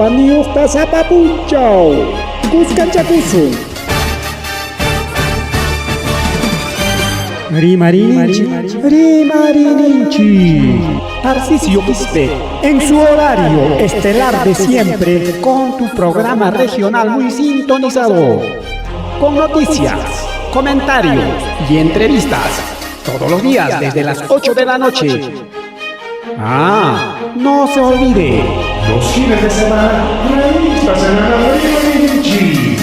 Paniyuqta sapa punchaw kuskanchakusun. Rimarininchik, rimarininchik. Tarcisio Quispe, en su horario estelar de siempre, con tu programa regional muy sintonizado. Con noticias, comentarios y entrevistas. Todos los días desde las 8 de la noche. Ah, no se olvide. Los fines de semana, revista semanal Rimarinchi.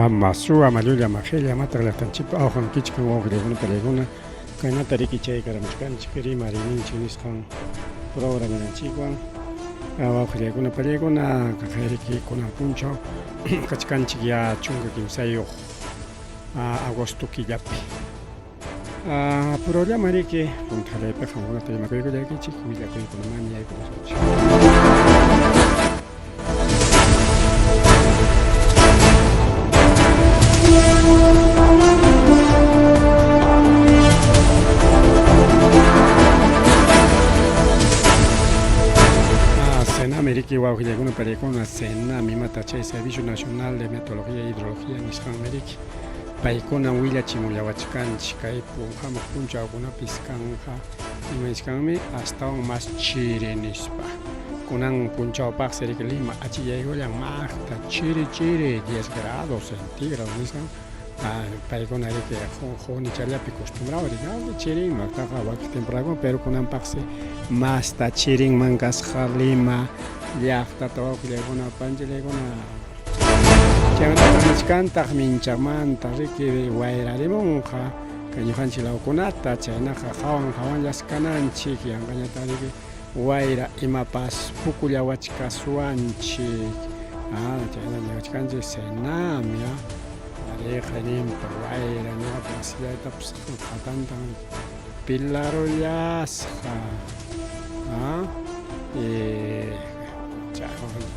Ama suwa, ama llulla, ama qilla, amataq llaqtanchikpa awqan kichkan wawqillaykuna palaykuna kaynata riki chaykaramuchkanchik rimariyninchik nisqan programanchikwan wawqillaykuna palaykuna kaqayriki kunan punchaw kachkanchik ya 13 agosto killapi. Purullama riki puntalaypi qamkunata rimakuykullaykichik willakuykunaman yaykunasunchik. Senami riki wawqillaykuna palaykuna Senami imata chay Servicio Nacional de Meteorología e Hidrología nisqanmi riki paykuna willachimullawachkanchik kay hamuq punchawkunapis kanqa ima nisqanmi astawan mas chiri nispa kunan punchawpaqsi riki Lima achillaykullan maqta chiri chiri 10 grados centígrados nisqan paykuna riki huknichallapi costumbrado riki chirinman taqa wakin temporadakuna pero kunanpaqsi masta chirinman kasqa Lima llaqtata wawqillaykuna panchillaykuna chaymantataq nichkantaq minchamanta riki wayrarimunqa kay ñuqanchik lawkunata chaynaqa hawan hawanllas kananchik yanqañataq riki wayra imapas pukullawachkasuwanchik chayna niwachkanchik Senami ariqa ninpa wayra ñuqapa wasillaytapas qatantan pilarullasqa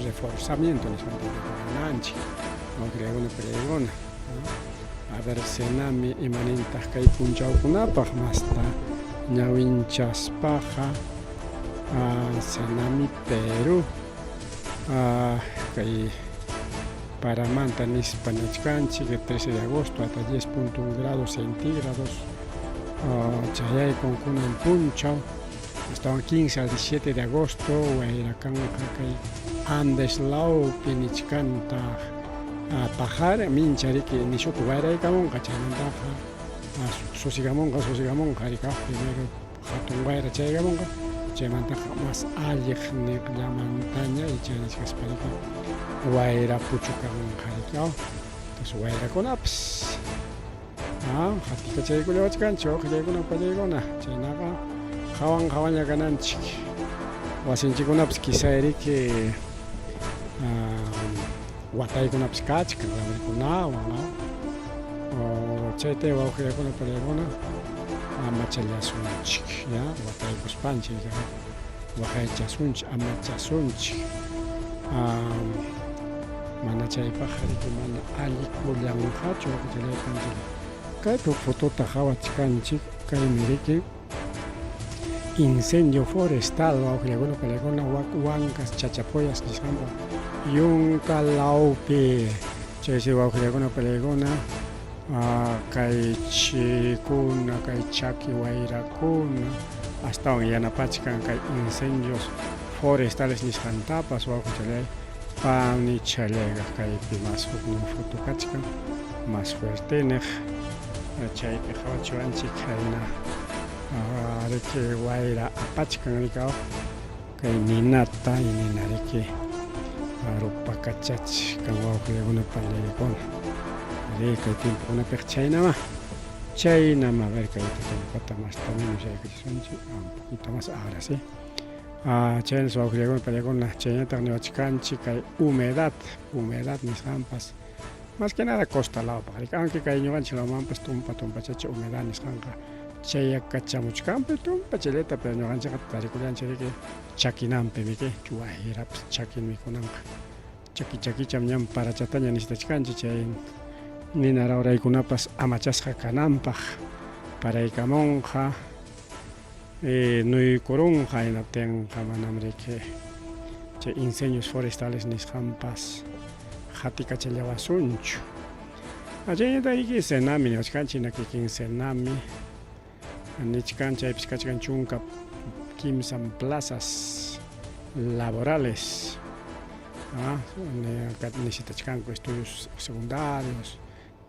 reforzamiento nisqanta rurananchik wawqillaykuna parillaykuna a ver Senami imanintaq kay punchawkunapaq masta ñawinchaspaqa Senami Perú kay paramanta nispa nichkanchik 13 de agosto hasta 10.1 grados centígrados chayaykun kunan punchaw astawan 15 al 17 de agosto wayra kanqa kay Andes lawpi nichkantaq paqar mincha riki nishuta wayraykamunqa chaymantaqa susigamunqa susigamunqa riki primero hatun wayra chaykamunqa chaymantaqa mas alliq niqllamantaña icha nichkaspa riki wayra puchukanqa riki entonces wayrakunapas hatikachaykullawachkanchik wawqillaykuna pallaykuna chaynaqa hawan hawanlla kananchik wasinchikkunapas quizá riki wataykunapas kachkan lambrikunawan chayta wawqillaykuna pallaykuna amachallasunchik ya wataykuspanchik waqaychasunchik amachasunchik mana chaypaq riki mana allikullanqachu wawqichallaypanchik kaypi fotota qhawachkanchik kaymi riki incendio forestal wawqillaykuna pallaykuna wak Huancas Chachapoyas nisqanpa yunka lawpi chaysi wawqillaykuna pallaykuna kay chirikuna kay chaki wayrakuna astawan yanapachkan kay incendios forestales nisqantapas wawqichallay panichallayqa kaypi mas huknin foto kachkan mas fuerte niq chaypi qhawachiwanchik khayna riki wayra apachkan riki kay ninata y nina riki rupakachachkan wawqillaykuna pallaykuna ari kay tiempokunapiqa chaynama chaynama a ver kayta tumpata masta menos yaykuchisunchik un poquito más ahora sí. Chaynas wawqillakuna payllakuna chaynataq niwachkanchik kay humedad, humedad nisqanpas más que nada costa lawpaq riki, aunque kay ñuqanchik lawmanpas tumpa tumpachacha humedad nisqanqa chayakachamuchkanpi tumpa chayllata, pero ñuqanchikqa tarikullanchik riki chakinanpi riki, wayrapas chakinmi kunanqa. Chaki chakicham ñam parachataña necesitachkanchik chay nina rawraykunapas amachasqa kananpaq paraykamunqa nuykurunqa hinaptinqa manam riki chay incendios forestales nisqanpas qatikachallawasunchu. Chaynata riki Senami niwachkanchik hina kikin Senami nichkan chaypis kachkan 13 plazas laborales necesitachkanku estudios secundarios,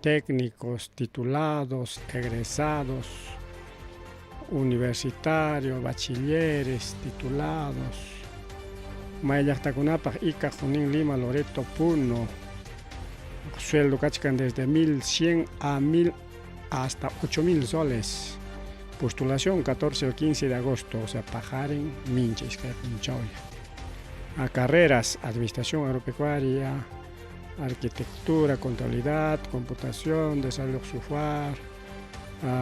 técnicos, titulados, egresados, universitarios, bachilleres, titulados. May llaqtakunapaq Ica, Junín, Lima, Loreto, Puno. Sueldo kachkan desde 1100 a 1000 hasta 8000 soles. Postulación 14 o 15 de agosto, o sea, paqarin mincha iskay punchawlla. A carreras, administración agropecuaria, arquitectura, contabilidad, computación, desarrollo software,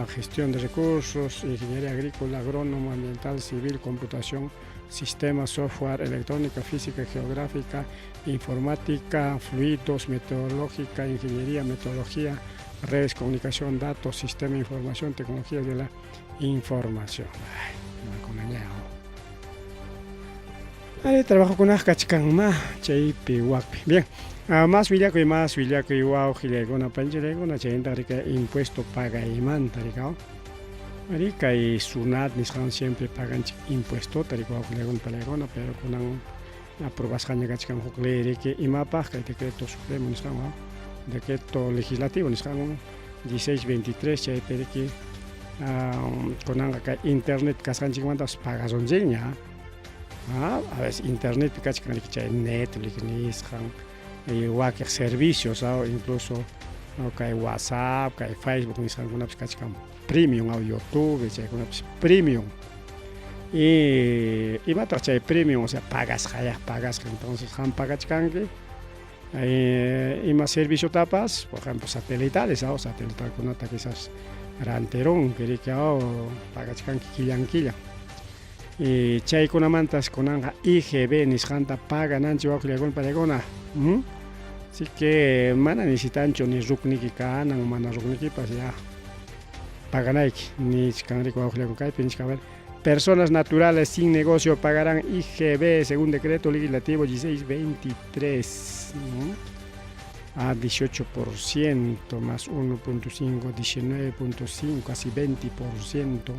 gestión de recursos, ingeniería agrícola, agrónomo, ambiental, civil, computación, sistemas, software, electrónica, física, geográfica, informática, fluidos, meteorológica, ingeniería, metodología, redes, comunicación, datos, sistema de información, tecnologías de la información. Ay, trabajo con kachkanma chaypi wakpi. Bien, más willakuy, más willakuy wawqillaykuna panchillaykuna chayntaq rika impuesto pagaymanta rika. Rika y SUNAT nisqan siempre paganchik impuestota rika wawqillaykuna palaykuna, pero kunan aprobasqaña kachkan huk ley riki imapaq kay decreto supremo nisqan, decreto legislativo nisqan 1623 chaypi riki kunanqa kay internet kasqanchikmantapas pagasunchikña. A veces internetpi kachkan riki chay Netflix nisqan wakiq servicios, incluso kay WhatsApp, kay Facebook nisqankunapas kachkan premium, YouTube chaykunapas premium. Y imataq chay premium? O sea, pagasqayaq pagasqa. Entonces qam pagachkanki ima serviciotapas, por ejemplo, satelitales, satelitalkunata quizás rantirunki riki, pagachkanki killan killan. Y chaykunamantas kunanqa IGB nisqanta pagananchik wawqillaykuna palaykuna. Así que mana necesitanchu ni RUCniki kanan, mana RUCnikipas ya paganayki nichkan riki wawqillaykuna kaypi nichkan, a ver, personas naturales sin negocio pagarán IGB según decreto legislativo 1623, ¿no? A 18% más 1.5, 19.5, casi 20%.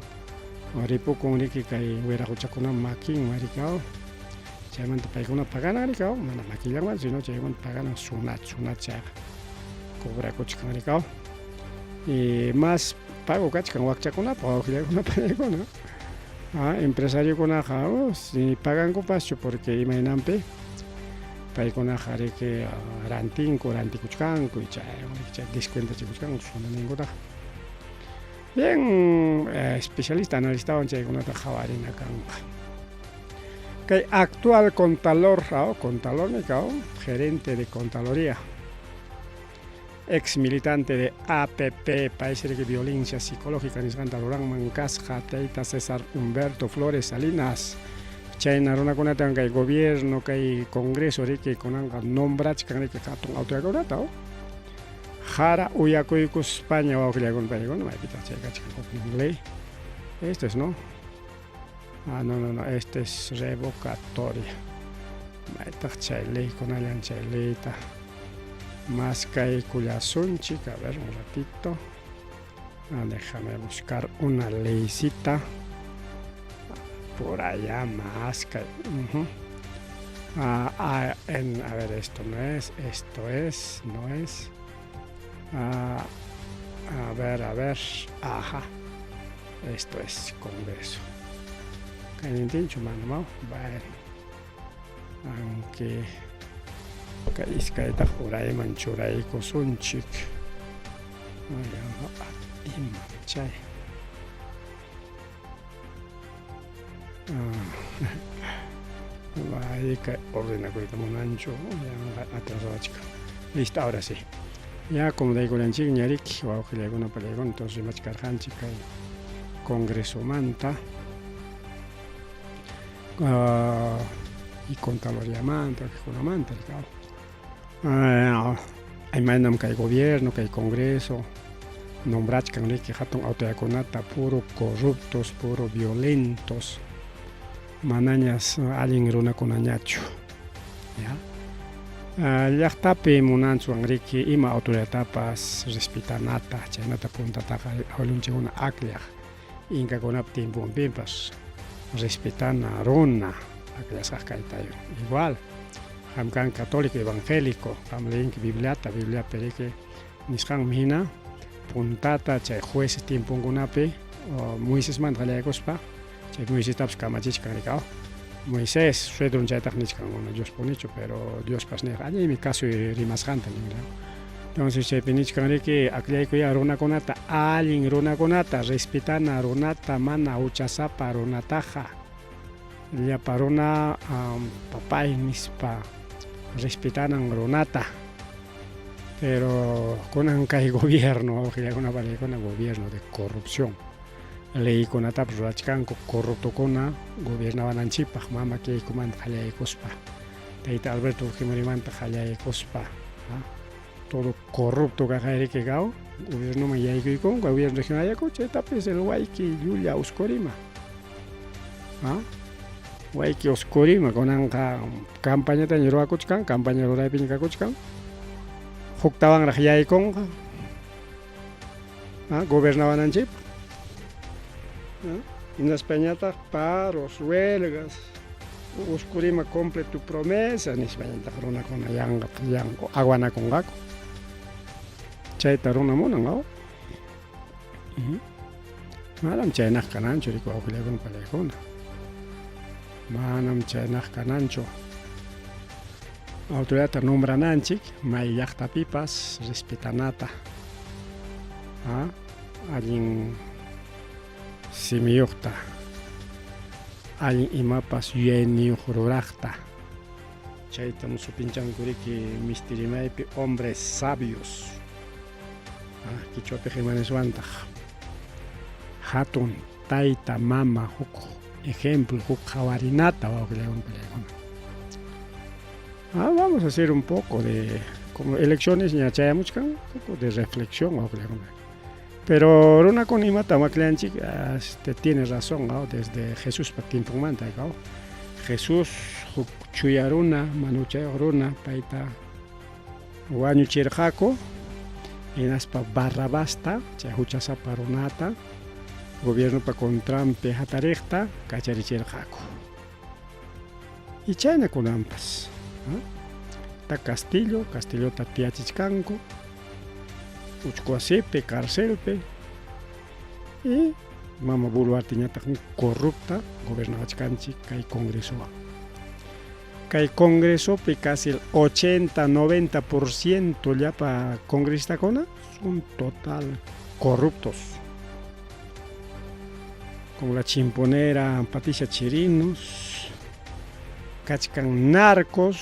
Ripukun riki kay wiraquchakuna makinwan riki, chaymanta paykuna paganan riki, mana makillanwan sino chaymanta paganan SUNAT, SUNAT chayqa cobrakuchkan riki. Y más pago kachkan wakchakunapaq wawqillaykuna panaykuna. Empresariokunaqa si pagankupaschu porque imaynanpi paykunaqa riki rantinku, rantikuchkanku y chay chay descuentachikuchkanku sunaninkutaqa. Bien, especialista analistawan chaykunata qhawarina kanqa. Kay actual contralor, contralor gerente de Contraloría, ex militante de APP, país de violencia psicológica nisqanta ruranman kasqa tayta César Humberto Flores Salinas. Chayna runakunata kay gobierno, kay congreso riki kunanqa nombrachkan riki hatun autoridadkunata. Jara uyakuykuspaña wawqillaykuna paykuna maypitaq chay kachkan huknin ley. Esto es, ¿no? Ah, no, no, no, este es revocatoria. Maytaq chay leykunallan chay leyta maskaykullasunchik. A ver, un ratito. Ah, déjame buscar una leycita. Por allá más. A ver, esto no es, esto es, no es. Ah, a ver, ajá. Esto es Congreso. Kaynintinchu mana, bueno. Aunque kay iskaytaq urayman churaykusunchik. Ima chay. Ayka ordenakuyta munanchu, yanqa atrasawachkan. Listo, ahora sí. Ya acomodaykulanchikña riki, wawqillaykuna pallaykuna, entonces rimachkarqanchik kay congresomanta y contraloriamanta, wakikunamanta riki. Imaynam kay gobierno, kay congreso nombrachkan riki hatun autoridadkunata puro corruptos, puro violentos, manañas allin runakunañachu. Ya. Llaqtapi munanchuwan riki ima autoridadtapas respetanata, chaynata puntataqa abuelonchikkuna akllaq inkakunap tiemponpipas respetana runa akllasqaq kaytayu. Igual, qam kan católico evangélico, qam leyinki Bibliata, Bibliapi riki nisqanmi hina puntata chay jueces tiemponkunapi Moisesmanta qallaykuspa chay Moisestapas kamachichkan rikaw. Moisés suedron chaytaq nichkan, mana Diospunichu, pero Diospas nirqa, allinmi kasuy rimasqanta nin. Entonces chaypi nichkan riki akllaykuyá runakunata, allin runakunata, respetana runata, mana huchasapa runataqa, llapa runa papay nispa respetanan runata. Pero kunan kay gobierno, wawqillakuna panaykuna, gobierno de corrupción. Leykunatapas rurachkanku corruptokuna gobiernawananchikpaq, mama Keikomanta qallaykuspa, tayta Alberto Fujimorimanta qallaykuspa, todo corrupto kaqayriki kaw, gobiernoman yaykuykunku, gobierno regional Ayacucho, chaytapis el wayki llulla uskurima. Wayki uskurima, kunanqa campañataña ruwakuchkan, campaña ruraypiña kakuchkan, huktawanraq yaykunqa gobernawananchikpaq. Hinaspañataq paros, huelgas, uskurima cumple tu promesa nispañataq runakuna yanqa yanqa aguanakunqaku. Chayta runa munan, aw? Manam chaynaq kananchu riki wawqillaykuna panaykuna. Manam chaynaq kananchu. Autoridadta nombrananchik may llaqtapipas respetanata. Allin simiyuqta, allin imapas yuyayniyuq ruraqta. Chaytam supinchanku riki misti rimaypi hombres sabios. Quichuapiqa ima niswantaq hatun tayta mama huk ejemplo, huk qhawarinata wawqillaykuna pallaykuna. Vamos a hacer un poco de como elecciones ña chayamuchkan, un poco de reflexión wawqillaykuna. Pero runakuna imata wakllanchik, este tiene razón, ¿no? Desde Jesuspa tiemponmanta, ¿no? Jesús huk chuya runa, manuchayuq runa, payta wañuchirqaku, hinaspa Barrabasta, chay huchasapa runata, gobiernopa contranpi hatariqta kacharichirqaku. Y chayna kunanpas, ta Castillo, Castillota tiyachichkanku, uchku wasipi, carcelpi, y mama Boluarteñataq corrupta gobernawachkanchik kay congresowan. Kay congresopi casi el 80, 90% llapa congresistakuna son total corruptos. Con la chimponera Patricia Chirinos, kachkan narcos,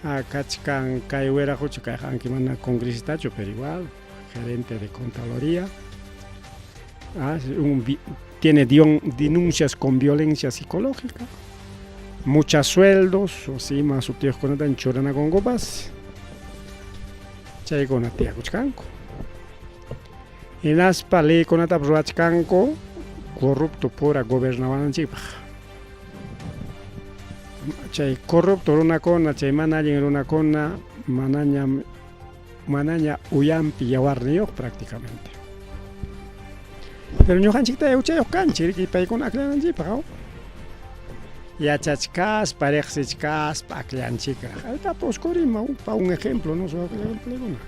kachkan kay wiraqucha kayqa anki mana congresistachu, pero igual, gerente de Contraloría, tiene denuncias con violencia psicológica, muchos sueldos, o si ima sutiyuqkunata churanakunkupas, chaykuna tiyakuchkanku. Hinaspa leykunatapas ruwachkanku corrupto pura gobernawananchikpaq. Chay corrupto runakuna, chay mana allin runakuna manaña manaña uyanpi yawarniyuq prácticamente. Pero ñuqanchiktaya huchayuq kanchik riki paykuna akllananchikpaq, aw? Yachachkaspa, riqsichkaspa akllanchikraq. Ahí uskurima pa un ejemplo, no wawqillaykuna.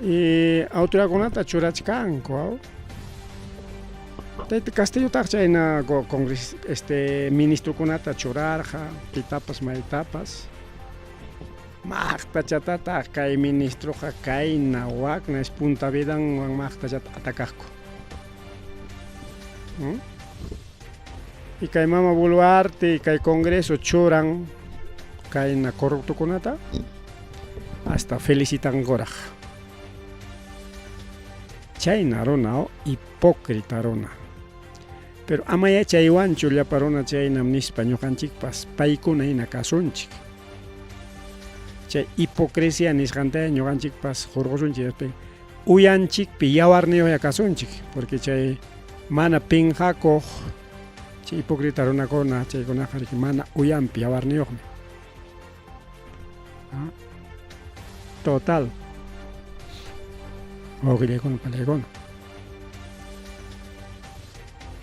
Y autoridadkunata churachkanku, aw? Tayta Castillotaq chayna congres este ministrokunata churarqa, pitapas maytapas. Maqtachatataq kay ministroqa kayna wakna es punta vidanwan maqtachata atakaqku. Y kay mama Boluarte y kay Congreso churan kayna corruptokunata hasta felicitankuraq. Chayna runa hipócrita runa. Pero amayá chaywanchu llapa runa chaynam nispa ñuqanchikpas paykuna hina kasunchik. Chay hipocresía nisqantaya ñuqanchikpas hurqusunchik uyanchikpi yawarniyuqya kasunchik porque chay mana pinqakuq chay hipócrita runakuna chaykunaqa riki mana uyanpi yawarniyuqmi. Total. Wawqillaykuna palaykuna.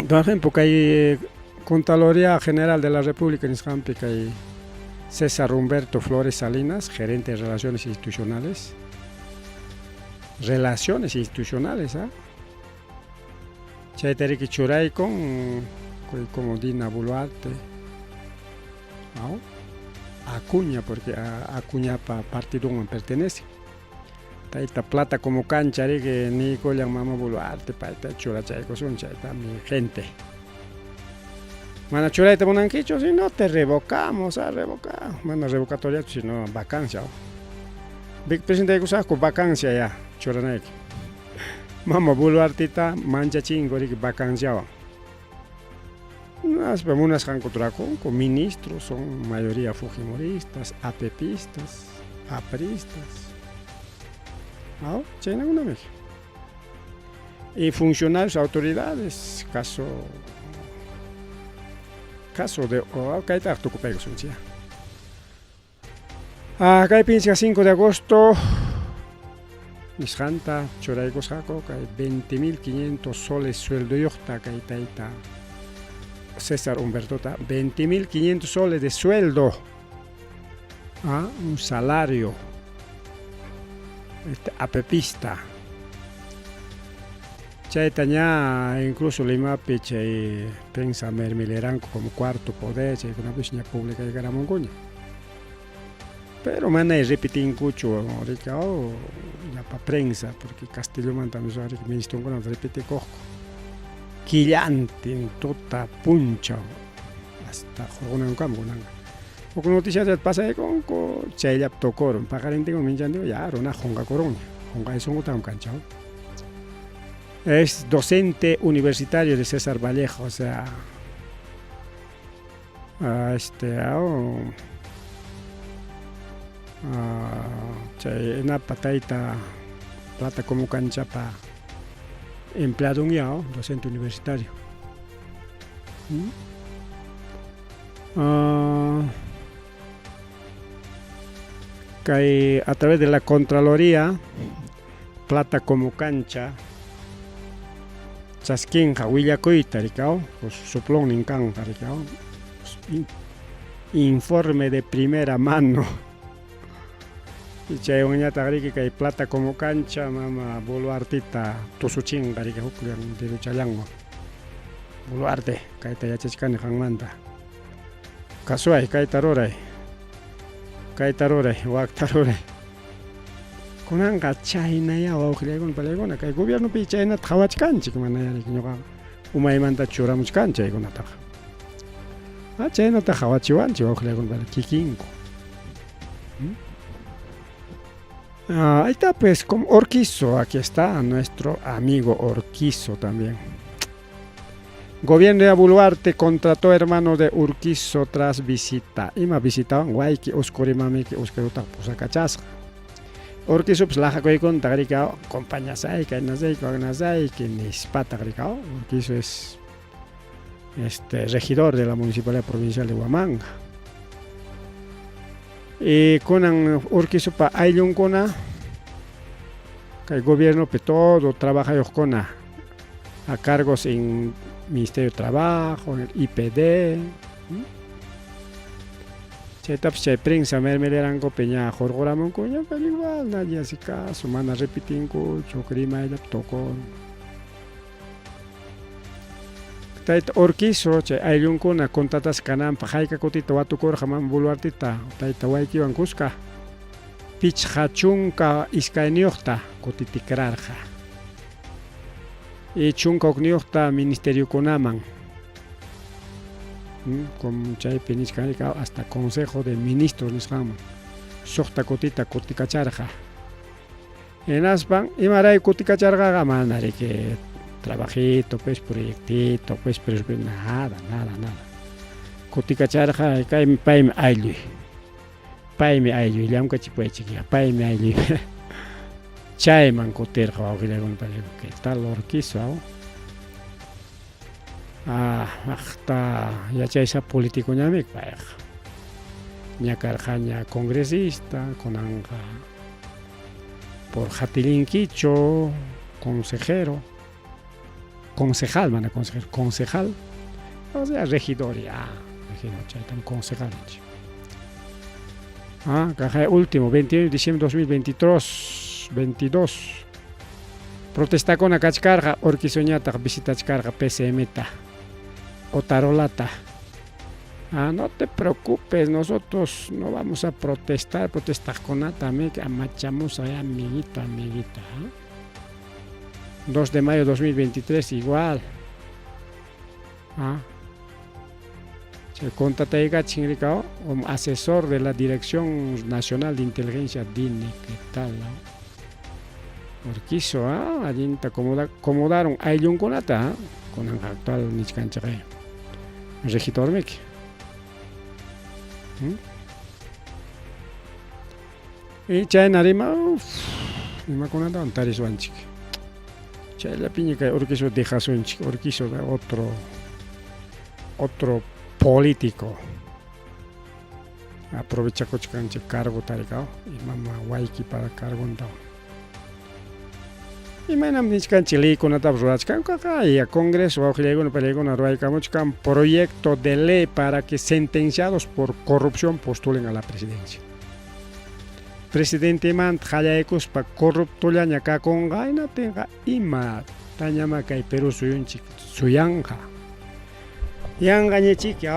Por ejemplo, kay Contraloría General de la República nisqanpi kay César Humberto Flores Salinas, gerente de Relaciones Institucionales. Relaciones Institucionales, ¿ah? Chayta riki churaykun como Dina Boluarte. Acuña, porque a Acuñapa partidunman pertenece. Tayta plata como cancha riki niykullan mama Boluarte payta churachaykusun chayta mi gente. Mana churayta munankichu, si no te revocamos, a revocar. Mana revocatoriachu, sino vacancia. Presentaykusaqku vacancia ya churanayki. Mama Boluartita manchachinko riki vacanciawan. Naspa munasqanku turakunku, ministros son mayoría fujimoristas, apepistas, apristas. Chaynakunami. Y funcionarios, autoridades, caso caso de kaytaq tukupaykusunchik. Kaypi 5 de agosto nisqanta churaykusqaku kay 20.500 soles sueldoyuqta kay tayta César Humbertota 20.500 soles de sueldo. Un salario. Este apepista. Chayta ña incluso Limapi chay prensa mermileranku como cuarto poder chaykunapis ña publicaykaramunkuña. Pero mana repitinkuchu riki llapa prensa porque Castillomanta riki ministrokunata repetikuqku. Killantin tuta punchaw hasta hurqunankama kunanqa. Huk noticiata pasaykunku chayllapi tukurun paqarintinkum minchantinkum ya runa qunqakurunña qunqay sunqutam kanchaw. Es docente universitario de César Vallejo, o sea, este, chay napa tayta plata como canchapa empleado ya, docente universitario. Kay a través de la Contraloría plata como cancha chaskinqa willakuyta rikaw soplonnin kanqa rikaw informe de primera mano. Y chaywanñataq riki kay plata como cancha mama Boluartita tusuchinqa riki hukllan deruchallanwan. Boluarte kayta yachachkani qanmanta. Kasuay kayta ruray. Kayta ruray, wakta ruray. Kunanqa chaynayá wawqillaykuna palaykuna kay gobiernopi chaynata qhawachkanchik mana riki ñuqa umaymanta churamuchkan chaykunataqa. Chaynata qhawachiwanchik wawqillaykuna pala kikinku. Ahí está pues como Urquizo, aquí está nuestro amigo Urquizo también. Gobierno de Boluarte contrató hermano de Urquizo tras visita. Ima visitaban wayki usqurimamiki usqirutaq pusakachasqa. Urquizo pues laqakuykunta rika compañasayki aynasayki waknasayki nispataq rika. Urquizo es este regidor de la Municipalidad Provincial de Huamanga. Y kunan Urquizopa ayllunkuna kay gobiernopi todo trabajayuqkuna a cargos en Ministerio de Trabajo, en el IPD. Chaytapas chay prensa mermelerankupi ña hurquramunkuña, pero igual nadie hace caso, mana repitinkuchu, huk rimayllapi tukun. Tayta Urquizo chay ayllunkuna contratasqa kananpaq hayka kutita watukurqa mama Boluartita tayta waykiwan kuska 52 kutitikrarqa. Y 11ta ministeriokunaman como chaypi nichkan hasta Consejo de Ministros nisqanman suqta kutita kutikacharqa. Hinaspan imarayku kutikacharqaqa mana riki trabajito pues proyectito pues pero nada nada nada. Kutikacharqa kaymi paymi aylluy. Paymi aylluy llamkachipuychik paymi aylluy. Chayman kutirqa wawqillaykuna paykuna ¿qué tal Urquizo? Ah, aqta yachaysapa politicoñami payqa. Ña karqaña congresista, kunanqa por Hatillinquicho, consejero, concejal, mana consejero, concejal, o sea, regidor ya, regidor, chaytam concejal ninchik. Ah, kaqay último, 21 de diciembre de 2023, 22. Protestakuna kachkarqa, Urquizoñataq visitachkarqa PCMta, Otarolata. Ah, no te preocupes, nosotros no vamos a protestar, protestaqkunata amachamusa, amiguito, amiguita. ¿Ah? 2 de mayo de 2023 igual. Ah. Se contrataykachin rikao como asesor de la Dirección Nacional de Inteligencia DINE, ¿qué tal? No? Urquizo, ah, allinta acomodaron ayllunkunata, ah, kunanqa actual nichkanchik regidormiki. Y chayna rima, imakunatawan tarisuanchik. Chayllapiña kay Urquizo dejasunchik, Urquizo otro político. Aprovechakuchkanchik cargota rikao, imama waykipa cargontawan. Imaynam nichkanchik leykunatapas rurachkankuqa, ya Congreso wawqillaykuna payllaykuna ruwaykamuchkan proyecto de ley para que sentenciados por corrupción postulen a la presidencia. Presidentemanta qallaykuspa corruptollaña kakunqa, hinaptinqa ima tañama kay Perú suyunchik suyanqa. Yanqañachiki,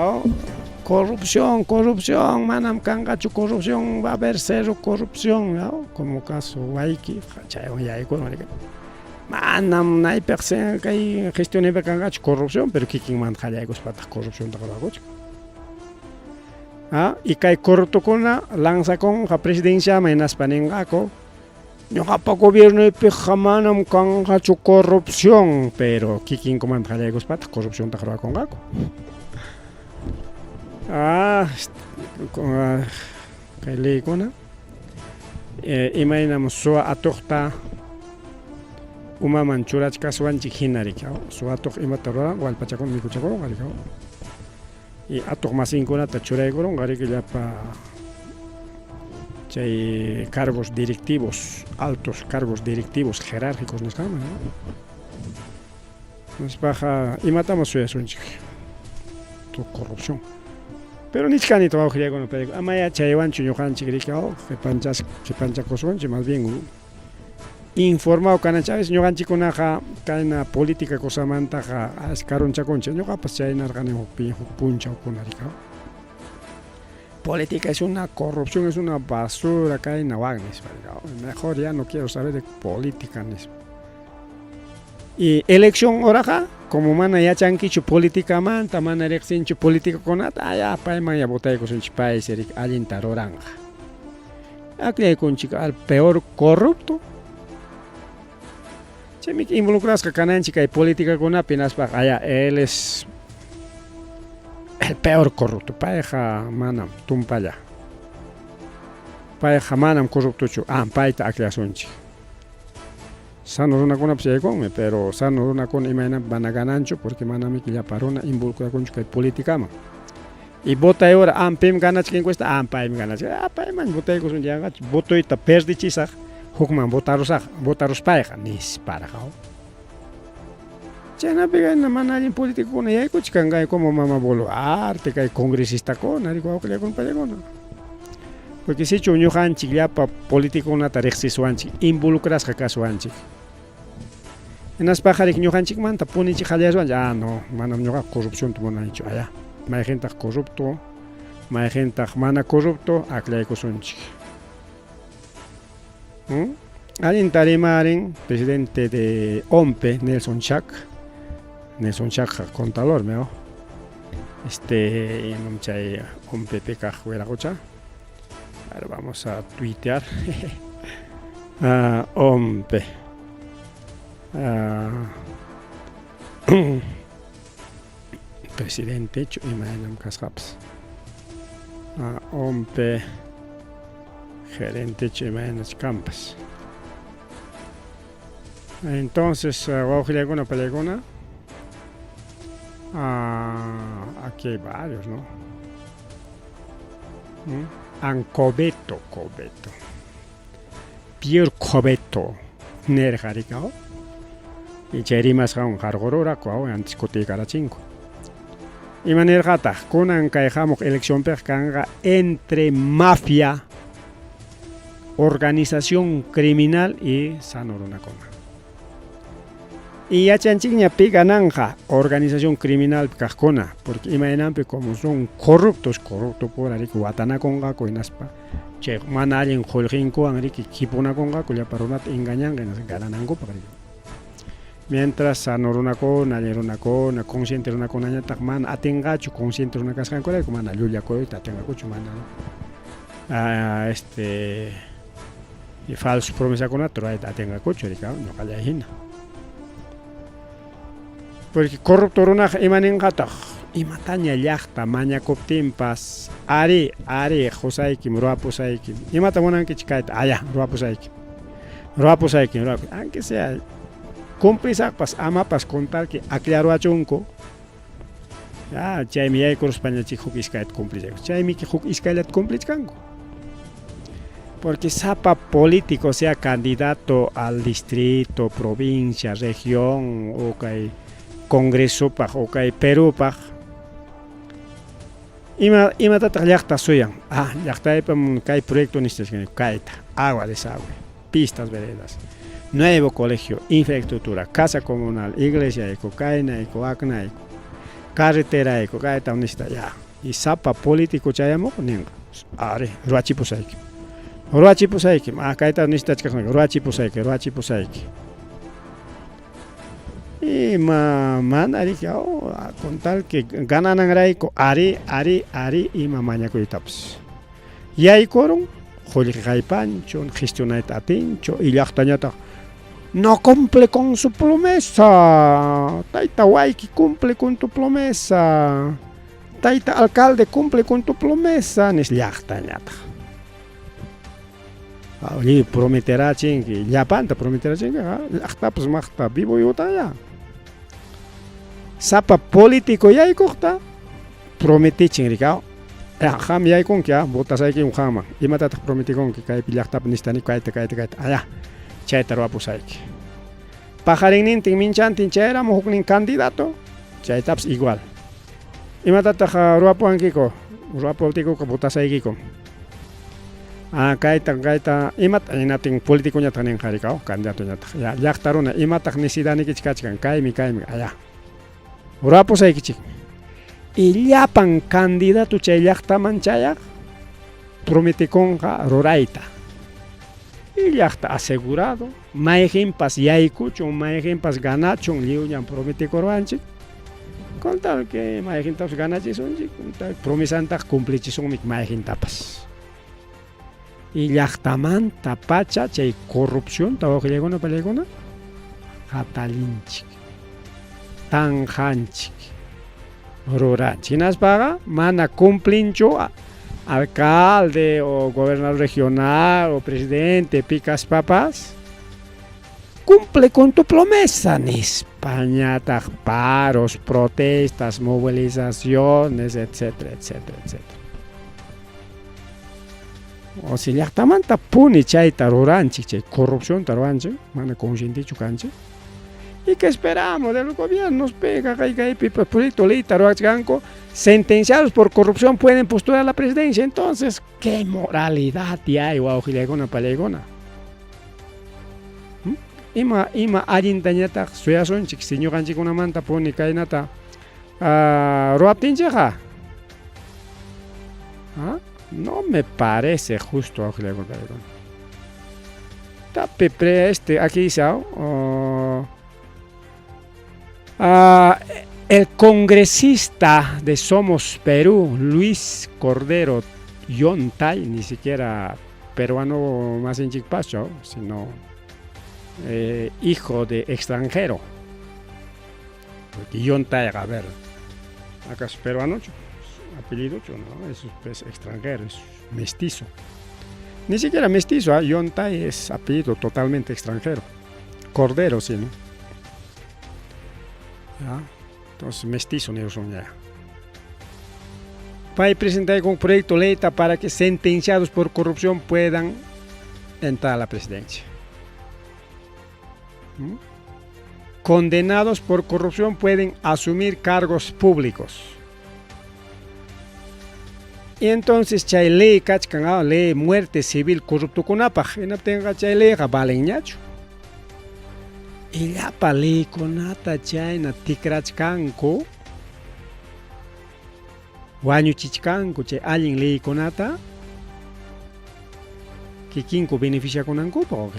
corrupción, corrupción, manam kanqachu corrupción, va a haber cero corrupción, ¿no? Como caso wayki, chaywan yaykuna manam naypiq kay gestionpiqa kanqachu corrupción, pero kikinmanta qallaykuspataq corrupciontaqa rurakuchkan. Ah, y kay corruptokuna lanzakunqa presidenciaman hinaspa ninqaku ñuqapa gobiernoypiqa manam kanqachu corrupción, pero kikinkumanta qallaykuspataq corrupciontaqa rurakunqaku. Ah, kay leykuna imaynam suwa atuqta umaman churachkaswanchik hina riki, suwa atuq imata ruran wallpachakuna mikuchakurunqa riki. Y atuq masinkunata churaykurunqa riki llapa chay cargos directivos, altos cargos directivos jerárquicos nisqanman, ¿no? Nispaqa imatamos suyasunchik tu corrupción. Pero nichkani wawqillaykuna payku amaya chaywanchu ñuqanchik riki qipanchakusunchik, más bien informado kananchik. A veces ñuqanchikkunaqa kayna política cosamantaqa as karunchakunchik. Ñuqapas chaynarqani huk punchawkuna riki. Política es una corrupción, es una basura, kayna wak nispa. Mejor ya no quiero saber de política nispa. Y elección horaqa como mana yachankichu políticamanta, mana riqsinchu políticokunata, ya payman ya votaykusunchik, paysi riki allinta ruranqa. Akllaykunchik al peor corrupto. Chaymi involucrasqa kananchik kay politicakunapi hinaspaqa ya él es el peor corrupto, payqa manam tumpalla. Payqa manam corruptochu, ah, payta aklasunchik. Sano runakunapas yaykunmi, pero sano runakuna imaynanpi mana gananchu porque manami llapa runa involucrakunchu kay politicaman. Y votay hora, ah, pim ganachka encuesta, ah, paymi ganachka, ah, payman votaykusun yanqachu, votoyta perdichisaq, hukman votarusaq, votaruspayqa nisparaq. Chaynapi kayna mana allin políticokuna yaykuchkan kay como mama Boluarte, kay congresistakuna, riki wawqillaykuna paykuna. Porque sichu ñuqanchik llapa políticokunata riqsisuanchik, involucrasqa kasuanchik. Hinaspaqa riki ñuqanchikmanta punichik qallarisuanchik, ah no, manam ñuqaqa corrupcionta munanichu, allá. Mayqintaq corrupto, mayqintaq mana corrupto, aklaykusunchik. Allinta rimarin presidente de OMPE, Nelson Chac. Nelson Chacqa contadormi, oh. Este, imam chay OMPE kaq wiraqucha. A ver, vamos a tuitear. OMPE. Presidente imaynam kasqapas. OMPE gerente imaynach kanpas. Entonces, wawqillaykuna pallaykuna, aquí hay varios, ¿no? Ancobeto, Cobeto. Pierre Cobeto nirqa rikaw. Y chay rimasqanwan qarqururaku antes kutiykarachinku. Ima nirqataq? Kunan kay hamuq eleccionpiqa kanqa entre mafia, organización criminal y sano runakuna. Y yachanchikña pi gananqa organización criminal kaqkuna, porque imaynanpi como son corruptos, corrupto pura riki watanakunqaku hinaspa chay mana allin qullqinkuwan riki kipunakunqaku llapa runata engañanqa hinaspa gananankupaq riki. Mientras sano runakuna, allin runakuna, consciente runakunañataq mana atinqachu consciente runa kasqankurayku mana llullakuyta atinqakuchu, mana este falso promesakunata rurayta atinqakuchu riki ñuqallay hina. Porque corrupto runaqa ima ninqataq imataña llaqta mañakuptinpas ari, ari qusaykim, ruwapusaykim. Imata munankichik kayta? Aya, ruwapusaykim. Ruwapusaykim, ruwapusaykim. Aunque sea cumplisaqpas amapas con tal que aclaruachunku. Ya, chaymi yaykuruspañachik huk iskayta cumplishayku. Chaymi huk iskayllata cumplichkanku. Porque sapa político, sea candidato al distrito, provincia, región, o kay congresopaq o kay Perupaq, ima imatataq llaqta suyan? Llaqtaypam kay proyecto necesitachkani kayta, agua, desagüe, pistas, veredas, nuevo colegio, infraestructura, casa comunal, iglesia ayku, kayna ayku, wakna ayku, carretera ayku, kayta necesita ya. Y sapa político chayamuq ninqa, ari, ruwachipusaykim. Ruwachipusaykim, kayta necesitachkaq ruwachipusayki, ruwachipusayki. Ima mana riki, con tal que ganananrayku ari, ari, ari ima mañakuytapas. Yaykurun, qullqi haypanchu, gestionayta atinchu, y llaqtañataq no cumple con su promesa. Tayta wayki cumple con tu promesa. Tayta alcalde cumple con tu promesa, nis llaqtañataq. Lliw prometerachinki, llapanta prometerachinki, llaqtapas maqta vivo yutaya. Sapa político yaykuqta prometichin rikaw. Qam yaykunki, votasaykim qamman. Imatataq prometikunki kaypi llaqtapi necesitani kayta, kayta, kayta. Aya, chayta ruwapusayki. Paqarinnintin minchantin chayramu huknin candidato, chaytapas igual. Imatataq ruwapuwankiku? Ruwapuptiykuqa votasaykiku. Kayta, kayta, imata hinaptin políticoñataq ninqa rikaw, candidatoñataq. Ya, llaqta runa, imataq necesidadnikichik kachkan? Kaymi, kaymi, aya. Ruwapusaykichik. Y llapan candidato chay llaqtaman chayaq prometikunqa rurayta. Y llaqta asegurado, mayqinpas yaykuchun, mayqinpas ganachun, lliwñam prometikurwanchik. Con tal que mayqintapas ganachisunchik, con tal promesantaq cumplichisunmi mayqintapas. Y llaqtamanta pacha chay corrupción wawqillaykuna pallaykuna hatallinchik, tanqanchik, ruranchik. Hinaspaqa mana cumplinchu alcalde o gobernador regional o presidente pi kaspapas, cumple con tu promesa nispañataq paros, protestas, movilizaciones, etcétera, etcétera, etcétera. O si llaqtamanta puni chayta ruranchik, chay corrupcionta ruranchik, mana conscientechu kanchik. ¿Y qué esperamos de los gobiernos? Pega, kay, kay, proyecto leyta ruwachkanku, sentenciados por corrupción pueden postular a la presidencia. Entonces, ¿qué moralidad hay, wawqillaykuna, pallaykuna? Ima, ima allintañataq suyasunchik, si ñuqanchikkunamanta puni kaynata ruwaptinchikqa? ¿Ah? No me parece justo, wawqillaykuna, pallaykuna. Está pre este, aquí dice, oh, ah, el congresista de Somos Perú, Luis Cordero Yontay, ni siquiera peruano más en Chicpacho, sino hijo de extranjero. Porque Yontay, a ver, ¿acaso peruano? Apellido, no, es, es extranjero, es mestizo. Ni siquiera mestizo, ¿eh? Yontay es apellido totalmente extranjero. Cordero, sí, ¿no? ¿Ya? Entonces, mestizo, ni son ya. Pay presentar un proyecto ley para que sentenciados por corrupción puedan entrar a la presidencia. Condenados por corrupción pueden asumir cargos públicos. Y entonces chay ley kachkan, ah, ley muerte civil corruptokunapaq, hinaptinqa chay leyqa valenñachu. Illapa leykunata chayna tikrachkanku, wañuchichkanku chay allin leykunata kikinku beneficiakunankupaq.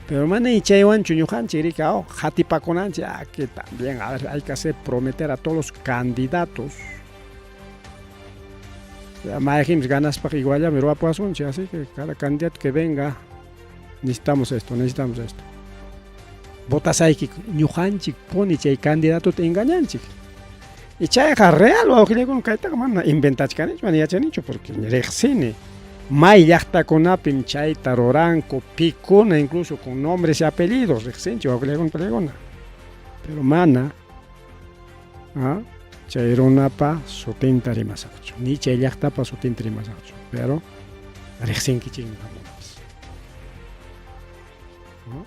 Pero mana y chaywanchu ñuqanchik rika, oh, qatipakunanchik, ah, que también, a ver, hay que hacer prometer a todos los candidatos. Mayqinpis ganaspaq iguallami ruwapuwasunchik, así que cada candidato que venga, necesitamos esto, necesitamos esto. Votasayki ñuqanchik puni chay candidatota engañanchik. Y chayqa real wawqillakuna, kaytaqa mana inventachkanichu, mana yachanichu, porque riqsini. May llaqtakunapim chayta ruranku, pikuna incluso con nombres y apellidos, riqsinchik wawqillakuna paykuna. Pero mana, ¿ah?, chay runapa sutinta rimasaqchu, ni chay llaqtapa sutinta rimasaqchu, pero riqsinkichikmi qamkunapas. ¿No?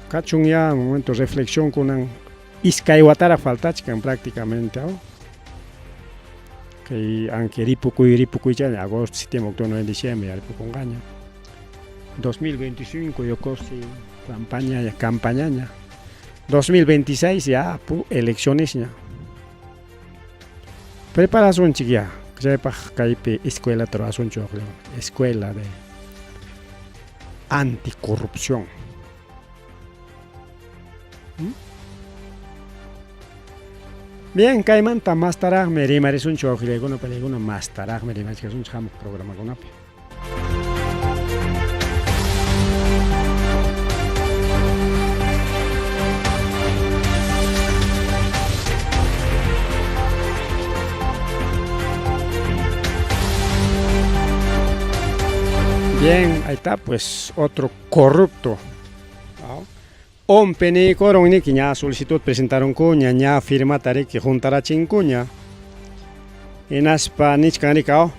Kachun ya momento reflexión kunan iskay wataraq faltachkan prácticamente, ¿no? Kay aunque ripukuy ripukuychaña agosto, septiembre, octubre, noviembre, diciembre ya ripukunqaña. 2025 yo si campaña ya campañaña. 2026 ya pu elecciones ña. Preparasunchik ya. Chaypaq kaypi escuela ruwasunchik, escuela de anticorrupción. Bien, kaymanta mastaraqmi rimarisunchik wawqillaykuna panaykuna, mastaraqmi rimachkasunchik hamuq programakunapi. Bien, ahí está, pues otro corrupto. ¿No? Ompeni koron niki ña solicitud presentaron kuña, ña firmata riki juntarachinkuña. Hinaspa nichkan rikao.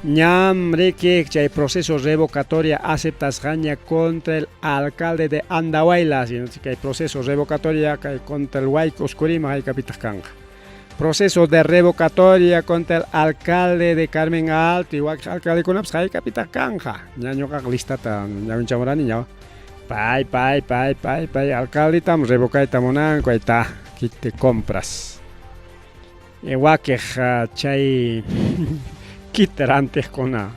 Ñam riki chay proceso revocatoria aceptasqaña contra el alcalde de Andahuaylas, sino que hay proceso revocatoria contra el Huayco Oscurima haykapitaq kanqa. Proceso de revocatoria contra el alcalde de Carmen Alto, igual alcalde kunapas haykapitaq kanqa. Ña ñuqaqa listata ñawinchamurani ña. Pay, pay, pay, pay, pay, alcaldetam revocayta munanku, ahí está, aquí te compras. Wakiq chay kita rantiqkuna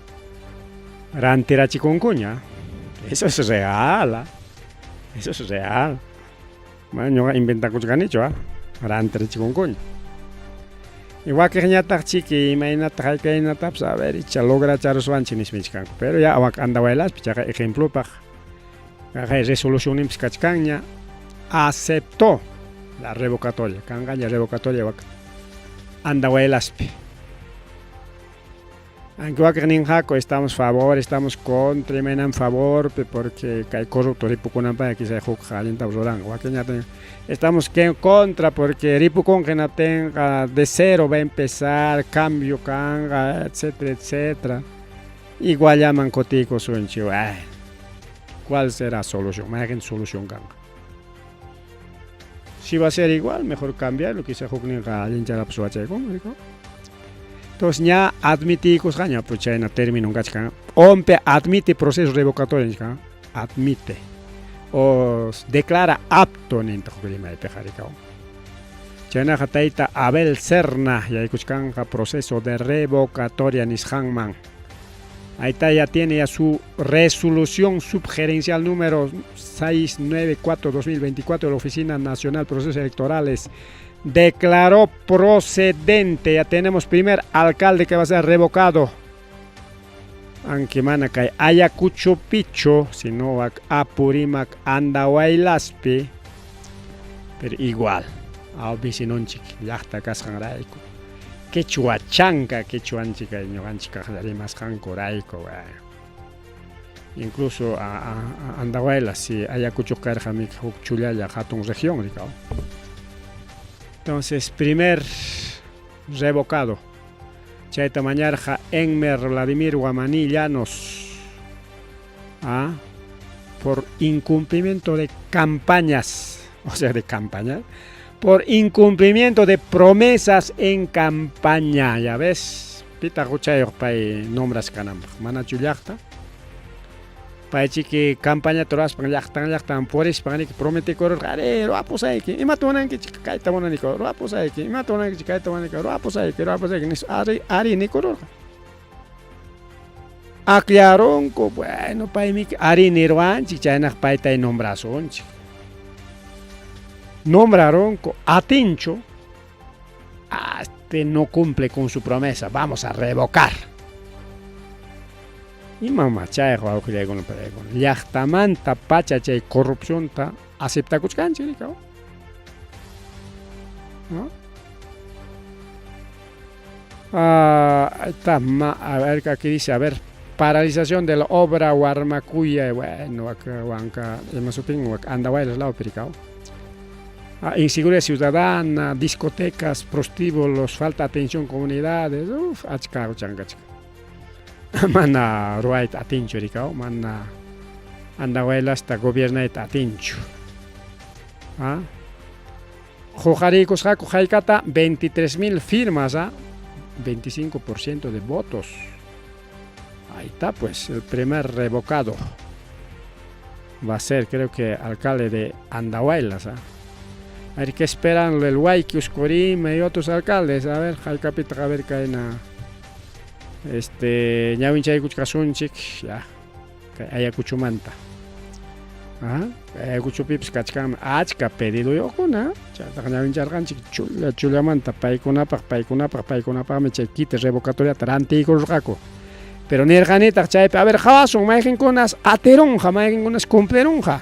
rantirachikunkuña. Eso es real, ¿ah? Eso es real. Mana ñuqa inventakuchkanichu, ¿ah? Rantirachikunkuña. Y wakiqñataq chiki imaynataq hayk'aynatapas, a ver, icha logracharuswanchik nismichkanku. Pero ya wak Andahuaylaspi chayqa ejemplopaq kaqay resolucionninpis kachkanña, aceptó la revocatoria, kanqaña revocatoria wak Andahuaylaspi. Aunque wakiq ninqaku estamos favor, estamos contra, imaynam favor, porque kay corrupto ripukunanpaq quizá huk allintapas ruranqa. Wakinñataq estamos que contra porque ripukunqa hinaptinqa de cero va a empezar, cambio kanqa, etcétera, etcétera. Iguallaman kutiykusunchik, ay, ¿cuál será solución? Mayqin solución kanqa. Si va a ser igual, mejor cambiarlo, quizá hukninqa allincharapas ruwachaykunman, ¿no? Entonces ña admitikusqaña, pues chayna término kachkan. ONPE admite proceso revocatorio, nichkan, admite. O declara apto nintaq rimaypiqa rikaw. Chaynaqa tayta Abel Serna yaykuchkanqa proceso de revocatoria nisqanman. Ahí está, ya tiene ya su resolución subgerencial número 694-2024 de la Oficina Nacional de Procesos Electorales. Declaró procedente. Ya tenemos primer alcalde que va a ser revocado. Aunque mana kay Ayacucho Picho, sino Apurímac Andahuaylaspi, pero igual, aw vecinonchik llaqta kasqanrayku. Quechua chanka, quechuanchik kay ñuqanchik kaqlla rimasqankurayku. Incluso a Andahuaylas, si Ayacucho karqami huk chullalla hatun región rikaw. Entonces, primer revocado. Chayta mañarqa Enmer Vladimir Guamaní Llanos. ¿Ah? Por incumplimiento de campañas, o sea, de campaña, por incumplimiento de promesas en campaña, ya ves, pitaq huchayuq pay nombras kananpaq, manachu llaqta? Paychiki campañata ruraspan llaqtan llaqtan purispan riki prometikururqa, arí ruwapusayki, imata munankichik kayta munaniku, ruwapusayki, imata munankichik kayta munaniku, ruwapusayki, ruwapusayki nispa arí, arí nikururqa. Aklarunku, bueno, paymi arí nirwanchik, chaynaq paytay nombrasunchik. Nombrarunku, atinchu, este no cumple con su promesa, vamos a revocar. Imamá chayqa wawqillaykuna panaykuna, llaqtamanta pacha chay corrupcionta aceptakuchkanchik rikaw. ¿No? Ah, está, ma, a ver, aquí dice, a ver, paralización de la obra Warmacuya, bueno, acá, Huanca, imasutin, Andahuaylas lado, Pericao. Ah, inseguridad ciudadana, discotecas, prostíbulos, falta de atención comunidades, uf, achka chanka. Mana ruwayta atinchu rikaw, mana Andahuaylasta gobiernayta atinchu. Ah? Huqariykusqaku haykata 23.000 firmas, ¿ah? 25% de votos. Ahí está, pues, el primer revocado. Va a ser, creo que, alcalde de Andahuaylas. ¿Ah? A ver, ¿qué esperan el Huayqui, Uscorima y otros alcaldes? A ver, haykapitaq, a ver, kayna. Este, ñawinchaykuchkasunchik, ya, kay Ayacuchumanta. Ajá, Ayacuchupipis kachkanmi achka pediduyuqkuna, chaytaqa ñawincharqanchik chulla chullamanta paykunapaq, paykunapaq, paykunapaqmi chay kiti revocatoriata rantiykururqaku. Pero nirqanitaq chaypi, a ver, qawasun mayqinkunas atirunqa, mayqinkunas cumplirunqa.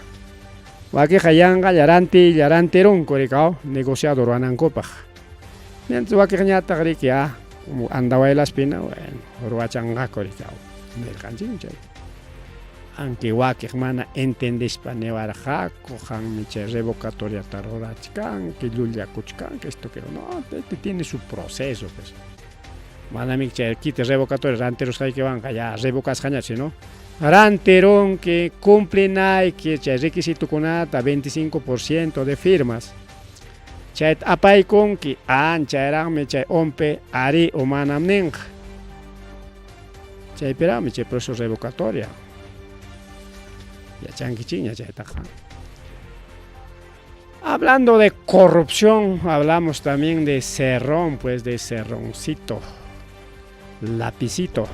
Wakiqa yanqalla rantiylla rantirunku rikaw negociado ruwanankupaq. Mientras wakiqñataq riki, ah, como Andahuaylaspina, bueno, ruwachanqaku rikaw. Nirqanchikmi chay. Aunque wakiq mana entendispa niwarqaku, qammi chay revocatoriata rurachkanki, llullakuchkanki, esto que no, este tiene su proceso, pues. Manami chay kiti revocatoria rantirusqaykiwanqa ya revocasqañachu, sino rantirunki, cumplinayki chay requisitokunata 25% de firmas. Chayta apaykunki, anchayraqmi chay ONPE ari o manam ninqa. Chaypiraqmi chay proceso revocatoria. Yachankichikña chaytaqa. Hablando de corrupción, hablamos también de Cerrón, pues de Cerroncito, Lapicito.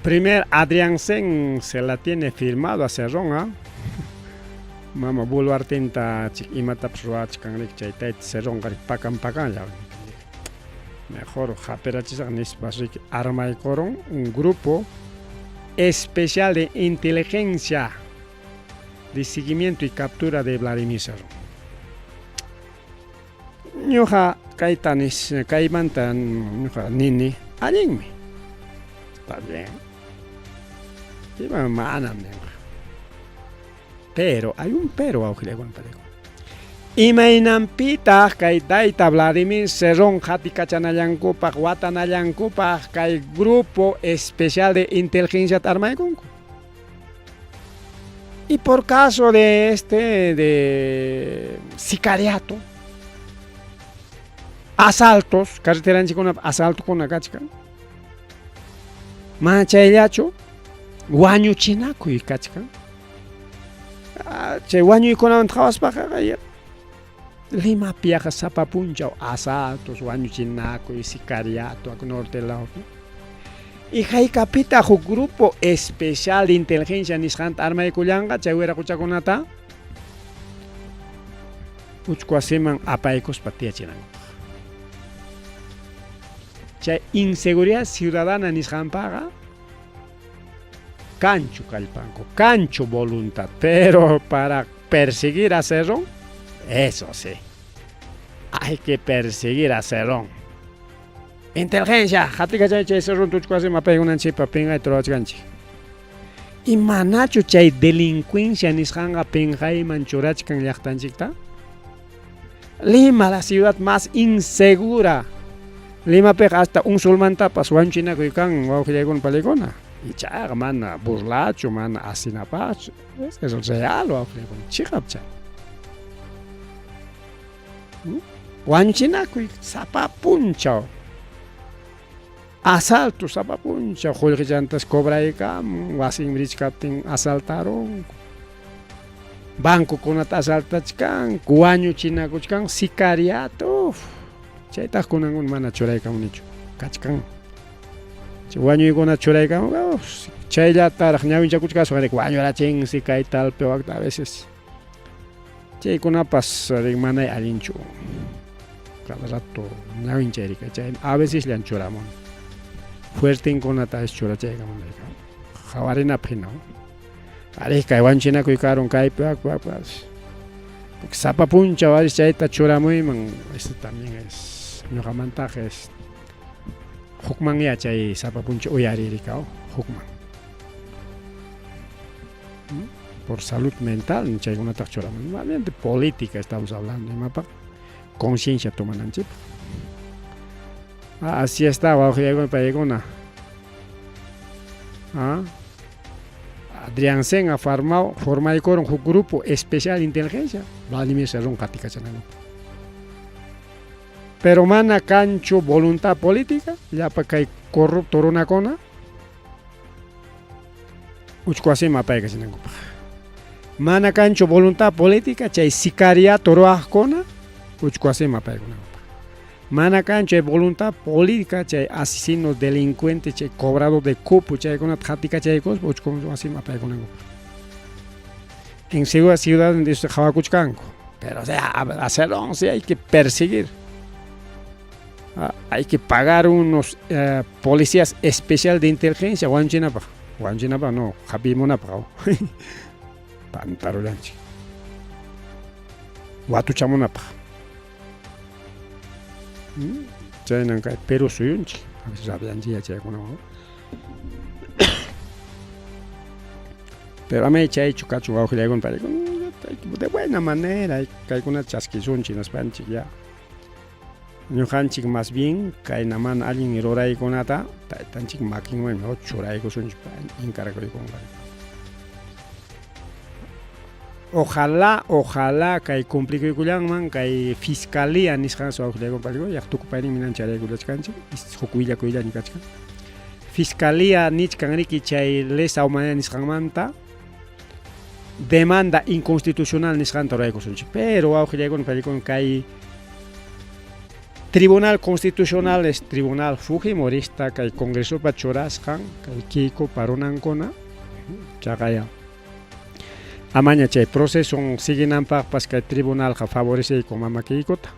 Primer Adrianzen se la tiene firmado a Cerrón, ¿ah? Mama Boluartenta imatapas ruwachkan riki chay tayta Cerrón qari pakan pakanlla. Mejor haperachisaq nispas riki armaykurun un grupo especial de inteligencia de seguimiento y captura de Vladimir Cerrón. Ñuqa kayta nis kaymanta ñuqa nini allinmi. Está bien. Ima manam ninqa. Pero hay un pero wawqillaykuna panaykuna. Imaynanpitaq kay tayta Vladimir Cerrón qatikachanallankupaq watanallankupaq kay grupo especial de inteligencia armaykunku? Y por caso de este de sicariato, asaltos, carreteranchikkuna asaltokuna kachkan. Mana chayllachu wañuchinakuy kachkan. Chay wañuykunamanta qhawaspaqa Limapi yaqa sapa punchaw asaltos, wañuchinakuy, sicariato, ak norte lawpi. Y haykapitaq huk grupo especial de inteligencia nisqanta armaykullanqa chay wiraquchakunata uchku wasiman apaykuspa tiyachinankupaq. Chay inseguridad ciudadana nisqanpaqa kanchu kallpanku, kanchu voluntad, pero para perseguir a Cerrón, eso sí, hay que perseguir a Cerrón. Inteligencia, hatikachay chay Cerrón uchku wasiman apaykunanchikpaq pinqayta ruwachkanchik. Y manachu chay delincuencia nisqanqa pinqayman churachkan llaqtanchikta? Lima, la ciudad más insegura. Limapiqa hasta un solmantapas wañuchinakuy kan wawqillaykuna palaykuna. Ichaqa mana burlachu, mana asinapaqchu. Es real wawqillaykuna, chiqap chay. Wañuchinakuy sapa punchaw. Asalto sapa punchaw qullqichantas cobraykamun, wasinmi richkaptin asaltarunku. Bancokunata asaltachkanku, wañuchinakuchkanku, sicariato. Uf, chaytaq kunankuna mana churaykamunichu, kachkan. Chay wañuykuna churaykamun, uf, chayllataraq ñawinchakuchkasun, wañurachinsi kay talpi wakta a veces. Chaykunapas manay allinchu. Cada rato ñawinchayrika, chay a veces llan churamun. Fuertenkunata es churachaykamun. Qhawarinapaq hina. Arí, kay wañuchinakuy karun kaypi wak wak wak. Porque sapa punchaw arí chayta churamuyman, eso también es ñuqamantaqa es hukmanya chay sapa punchaw uyaririka, hukman. Por salud mental chaykunataq churamun. Más bien de política estamos hablando, imapaq conciencia tomananchikpaq. Así está, wawqillaykuna paykuna. Ah. Adrianzen ha formado, formaykurun huk grupo especial de inteligencia, Vladimir Cerrón qatikachanankupaq. Pero mana kanchu voluntad política, llapa kay corrupto runakuna uchku wasiman apaykachanankupaq. Mana kanchu voluntad política chay sicariato ruwaqkuna uchku wasiman apaykunankupaq. Mana kanchu chay voluntad política chay asesinos, delincuentes, chay cobrador de cupo chaykunata qatikachaykuspa uchku wasiman apaykunankupaq. En seguridad ciudadana qhawakuchkanku. Pero o sea, a Cerrón sí hay que perseguir. Hay que pagar unos policías especial de inteligencia wañuchinapaq. Wañuchinapaq no, hap'imunapaq. Pantarullanchik. Watuchamunapaq. Chaynan kay Perú suyunchik. A veces rabianchik chaykunawan. Pero amay chaychu kachun wawqillaykuna paykuna de buena manera kaykunata chaskisunchik nispanchik ya. Ñuqanchik más bien kayna mana allin ruraykunata taytanchik makinman churaykusunchik encargaykunqa. Ojalá, ojalá kay cumplikuykullanman kay fiscalía nisqan wawqillaykuna paykuna yaq tukupayninmi nan charaykullachkanchik huk willakuyllaña kachkan. Fiscalía nichkan riki chay lesa humanidad nisqanmanta demanda inconstitucional nisqanta ruraykusunchik. Pero wawqillaykuna paykuna kay Tribunal Constitucional es Tribunal Fujimorista kay Congresopa churasqan kay Keikopa runankuna chaqaya amaña chay proceso siguinanpaqpas kay tribunalqa favoreceyku mama Keikota.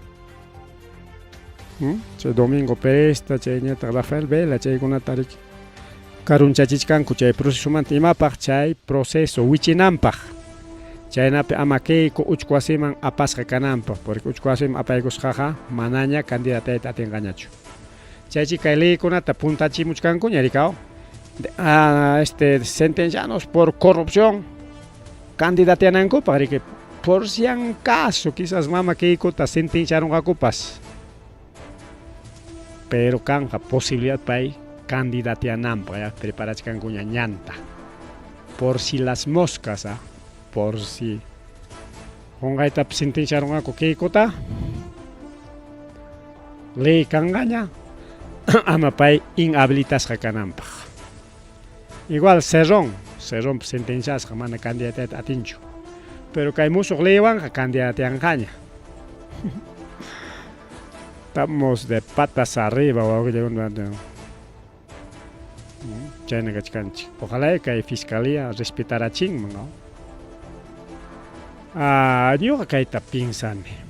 Chay Domingo Perezta, chayñataq Rafael Vela chaykunata riki karunchachichkanku chay procesomanta imapaq chay proceso wichinanpaq. Chaynapi ama Keiko uchku wasiman apasqa kananpaq, porque uchku wasiman apaykusqaqa manaña candidatayta atinqañachu. Chaychi kay leykunata puntachimuchkankuña rikaw. Sentencianos por corrupción candidateanankupaq riki por si en caso quizás mama Keikota sentenciarunqakupas. Pero kanqa posibilidad pay candidateananpaq ya preparachkankuña ñanta. Por si las moscas, por si qunqaytapas sentenciarunqaku Keikota ley kanqaña ama pay inhabilitasqa kananpaq. Igual Cerrón, Cerrón sentenciasqa mana candidatayta atinchu. Pero kay musuq leywanqa candidateanqaña. Estamos de patas arriba, wawqillakuna. Chayna kachkanchik. Ojalá kay fiscalía respetarachinman, ¿no? Ah, ñuqa kayta piensani.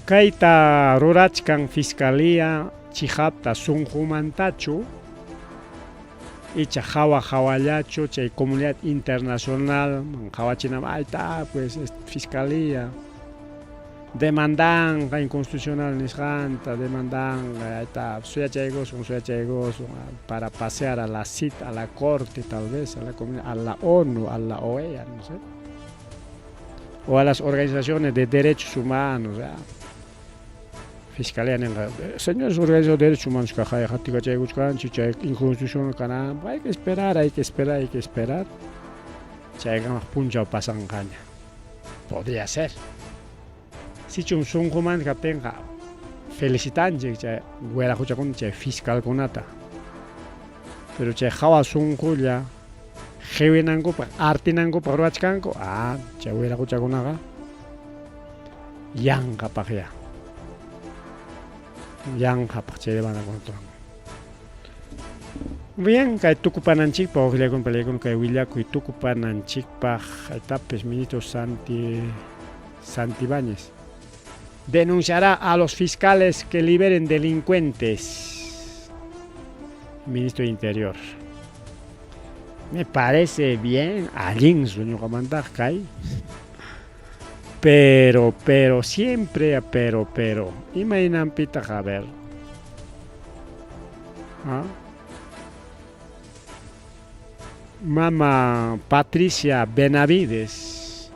Kayta rurachkan fiscalía chiqapta sunqumantachu icha hawa hawallachu chay comunidad internacional qhawachinam ayta pues fiscalía demandanqa inconstitucional nisqanta demandanqa ayta suyachaykusun suyachaykusun para pasear a la cita a la corte tal vez a la a la ONU a la OEA no sé o a las organizaciones de derechos humanos ya. Fiscalía ninqa señores organizaciones de derechos humanos kaqaya qatikachaykuchkanchik chay inconstitucional kananpaq hay que esperar hay que esperar hay que esperar chaykamaq punchaw pasanqaña podría ser sichum sunqumanta kaptinqa felicitanchik chay wiraquchakuna chay fiscalkunata pero chay hawa sunqulla qiwinankupaq artinankupaq ruwachkanku ah chay wiraquchakunaqa yanqapaqya yanqapaq chay demandakuna Bien, kay tukupananchikpaq waqllakuna palaykuna kay willakuy tukupananchikpaq aytapis ministro Santi Santibáñez denunciará a los fiscales que liberen delincuentes. Ministro de Interior. Me parece bien, allin ñuqamantaq kay. Pero, pero, siempre, pero, pero. Imaynanpitaq, a ver. ¿Ah? Mama Patricia Benavides,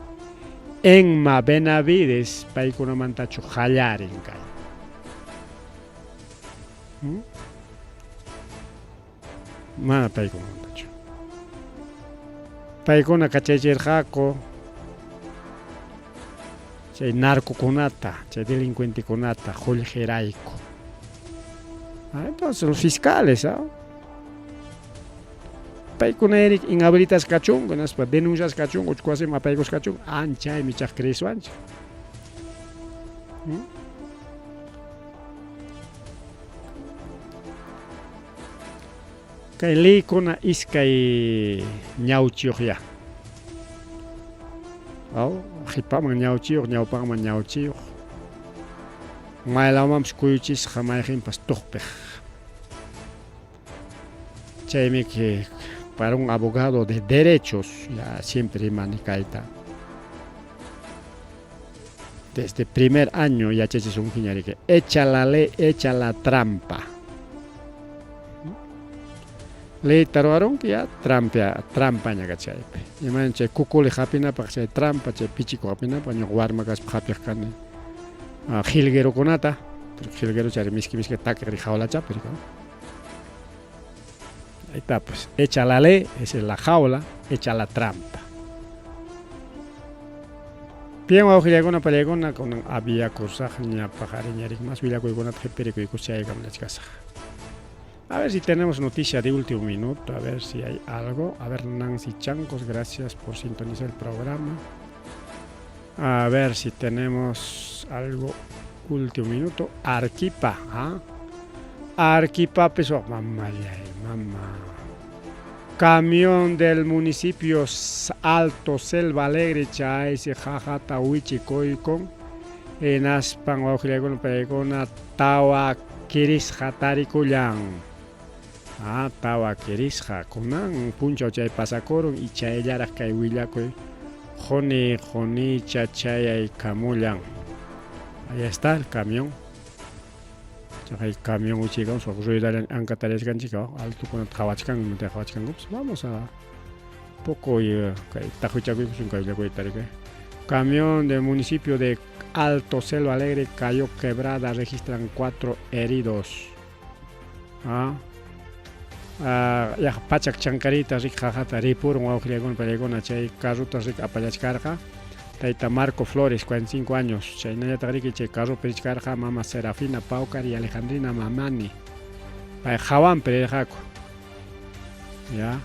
Enma Benavides, paykunamantachu hallarin kay. ¿Mm? Mana paykunamantachu. Paykuna kachaychirqaku chay narcokunata, chay delincuentekunata qullqirayku. Ah, entonces los fiscales, ¿ah? Paykuna erik inhabilitas kachunku, hinaspa denuncias kachunku, uchku apaykus kachunku, anchaymi chaq creeswanchik. ¿Mm? Kay leykuna iskay ñawchiyuqya. Aw, qhipaman ñawchiyuq, ñawpaqman ñawchiyuq. Maylawmanpas kuyuchisqa mayqinpas tuqpiq. Chaymi que para un abogado de derechos, ya siempre rimani kayta. Desde primer año yachachisunkiña riki, echa la ley, echa la trampa. Leyta ruwarunki ya trampia trampaña kachaypi. Imayna chay kukuli hapinapaq chay trampa chay pichiku hapinapaq ñuqa warma kaspa hapiq kani jilguerokunata, jilguero chayri miski miski takiq ri jaulachapi ri. Ahí está pues, echa la ley, esa es la jaula, echa la trampa. Bien, wawqillakuna pallaykuna kunan aviakusaqña paqariñarik más willakuykunata qhipirikuykus chaykamllachkasaq. A ver si tenemos noticia de último minuto, a ver si hay algo. A ver, Nancy Chancos, gracias por sintonizar el programa. A ver si tenemos algo último minuto. Arequipa, ¿ah? Arequipa, peso, mamá, mamá. Camión del municipio Alto Selva Alegre, chaysi qaqata wichikuykun, hinaspan wawqillakuna paykuna tawa kirisqa tarikullan. Ah, tawa kirisqa kunan punchaw chay pasakurun y chayllaraq kay willakuy quni qunicha chayaykamullan. Ahí está el camión. Chay camión wichiykamun suq ruedallan ankatariachkanchik altokunata qhawachkan imata qhawachkankupas. Vamos a poco kay taqwichakuykusun kay willakuyta riki. Camión del municipio de Alto Selva Alegre cayó quebrada, registran 4 heridos. Ah, yaqa pachak chankarita rik qaqata ripurun wawqillakuna pallaykuna chay carrota rik apallachkarqa tayta Marco Flores 45 años chaynallataq riki chay carropi richkarqa mama Serafina Paucar y Alejandrina Mamani pay hawanpi rirqaku ya.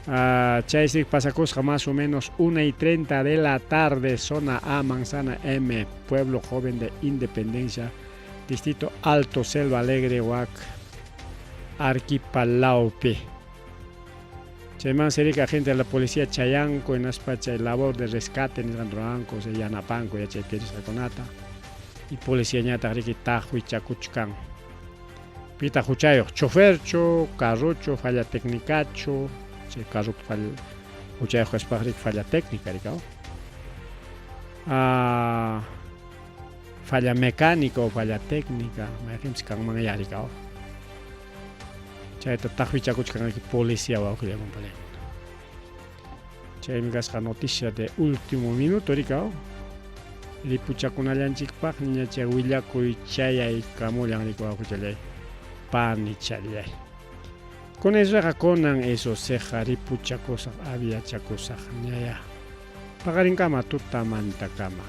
Chaysi pasakusqa más o menos 1 y 30 de la tarde, zona A, Manzana M, Pueblo Joven de Independencia, Distrito Alto Selva Alegre, Huac, Arquipa Laupi. Chaymansi riki agente de la policía chayanku hinaspa chay labor de rescate nisqan ruranku, chay yanapanku yachay pirisqakunata y policiañataq riki taqwichakuchkan. Pitaq huchayuq? Choferchu, carrochu, falla técnicachu, chay carropi falla huchayuq kaspaq riki falla técnica riki aw. Ah, falla mecánica o falla técnica, mayqinpis kanmanyá riki aw. Chayta taqwichakuchkan riki policía wawqilla compañerakuna. Chaymi kasqa noticia de último minuto riki aw. Ripuchakunallanchikpaqña chay willakuy chayaykamullan riki wawqichallay, panichallay. Kunan israqa kunan eso siqa ripuchakusaq aviachakusaq ñaya. Paqarinkama tutamantakama.